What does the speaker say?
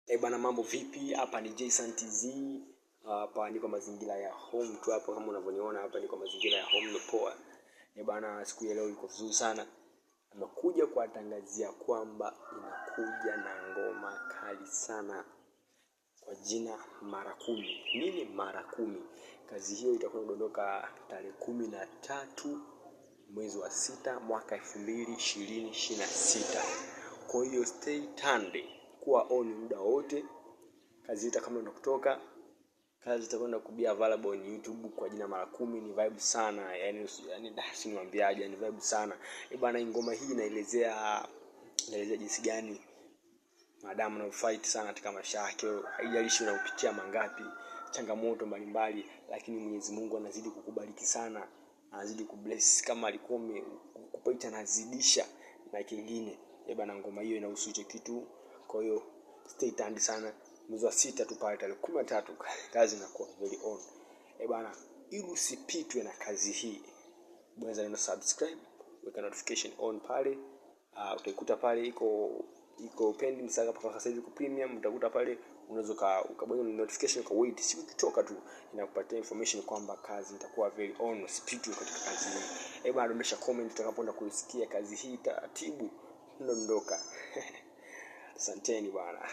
Eh bana, mambo vipi? Hapa ni Jason TZ. Hapa niko mazingira ya home tu hapa, kama unavyoniona hapa niko mazingira ya home, ni poa. Eh bana, siku ya leo iko vizuri sana. Nimekuja kuwatangazia kwamba inakuja na ngoma kali sana kwa jina Mara Kumi. Nini Mara Kumi? Kazi hiyo itakuwa inadondoka tarehe 13 mwezi wa 6 mwaka 2026. Kwa hiyo stay tuned, kuwa on muda wote. Kazi ita kama kutoka kazi itakwenda kubia available on YouTube kwa jina Mara Kumi. Ni vibe sana yani, si niwaambiaje, ni vibe sana eh bana. Ngoma hii inaelezea jinsi gani maadamu na fight sana katika maisha yake, haijalishi unapitia mangapi changamoto mbalimbali, lakini Mwenyezi Mungu anazidi kukubariki sana, anazidi kubless. Kama alikuwa amekupa, anazidisha na kingine. Eh bana, ngoma hiyo inahusu hicho kitu. Kwa hiyo stay tuned sana, mwezi wa 6 tu pale tarehe 13 kazi inakuwa very on. Eh bana, ili usipitwe na kazi hii, bonyeza neno subscribe, weka notification on pale. Utaikuta pale iko pending sasa, mpaka sasa hivi iko premium. Utakuta pale unaweza ukabonyeza notification kwa wait, siku ikitoka tu inakupatia information kwamba kazi itakuwa very on. Usipitwe katika kazi hii. Eh bana, dondosha comment utakapoenda kuisikia kazi hii taratibu, ndondoka. Asanteni bwana.